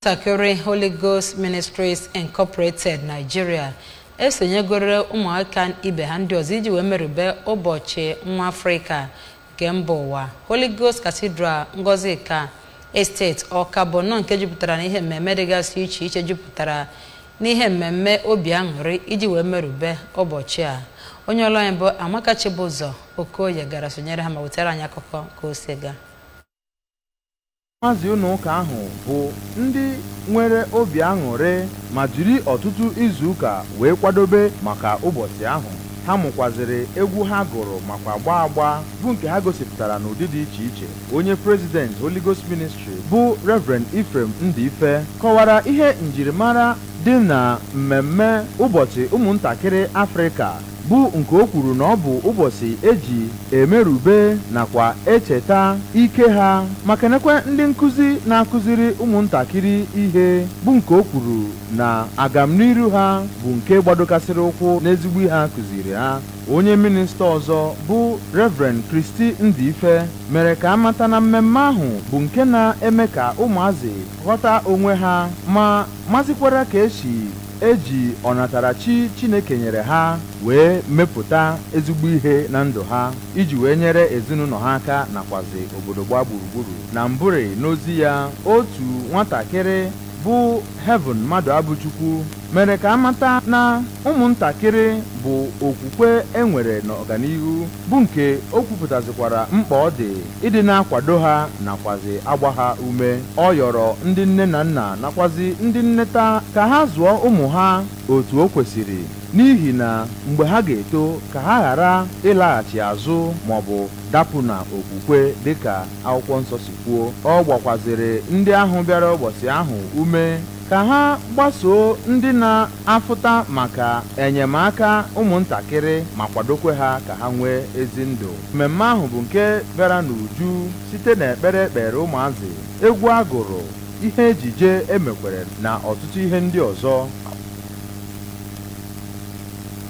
Ntakịrị Holy Ghost Ministries Incorporated Nigeria esonyegoro ụmụaka ibe ha ndị ọzọ iji wee merube ụbọchị nwa Afrịka nke mba ụwa. Holy Ghost Cathedral Ngozika Estate Ọka bụ nnọọ nke jupụtara n'ihe mmemme dịgasị iche iche jupụtara n'ihe mmemme obi aṅụrị iji wee merube ụbọchị a. Onye ọrụ anyị bụ Amaka Chibụzọ Okoye gara sonyere ha ma wetara anyị akụkọ ka o si gaa. Maazị ụlọ ụka ahụ bụ ndị nwere obi aṅụrị ma jiri ọtụtụ izuụka wee kwadobe maka ụbọchị ahụ. Ha mụkwaziri egwu ha gụrụ makwa gbaa agba bụ nke ha gosipụtara n'ụdị dị iche iche. Onye prezident Holy Ghost Ministry bụ Reverend Ephraim Ndife kọwara ihe njirimara dị na mmemme ụbọchị ụmụntakịrị Afrịka bụ nke o kwuru na ọ bụ ụbọchị eji emerube nakwa echeta ike ha, ma kenekwe ndị nkụzi na-akụziri ụmụntakịrị ihe bụ nke o kwuru na agamniru ha bụ nke gbadokasịrị ụkwụ n'ezigbo ihe a kụziri ha. Onye minista ọzọ bụ Reverend Christy Ndife mere ka amata na mmemme ahụ bụ nke na-eme ka ụmụazị ghọta onwe ha ma mazikwara ka esi eji ọnatarachi Chineke nyere ha wee mepụta ezigbo ihe na ndụ ha iji wee nyere ezinụlọ ha aka nakwazi obodo gbaa gburugburu. Na mbụrị n'ozi ya, otu nwatakịrị bụ Heaven Mmadụ Abụchukwu mere ka amata na ụmụntakịrị bụ okwukwe enwere n'ọganihu bụ nke o kwupụtazikwara mkpa ọ dị ịdị na-akwado ha nakwazi agba ha ume. Ọ yọrọ ndị nne na nna nakwazi ndị nneta ka ha zụọ ụmụ ha otu o kwesịrị, n'ihi na mgbe ha ga-eto ka ha ghara ịlaghachi azụ maọbụ dapụ na okwukwe dịka akwụkwọ nsọ si kwuo. Ọ gbakwaziri ndị ahụ bịara ụbọchị ahụ ume ka ha gbasoo ndị na-afụta maka enyemaka ụmụntakịrị ma kwadokwe ha ka ha nwee ezi ndụ. Mmemme ahụ bụ nke bịara n'uju site n'ekpere ekpere ụmụazị, egwu agụrụ, ihe ejije emekwere na ọtụtụ ihe ndị ọzọ.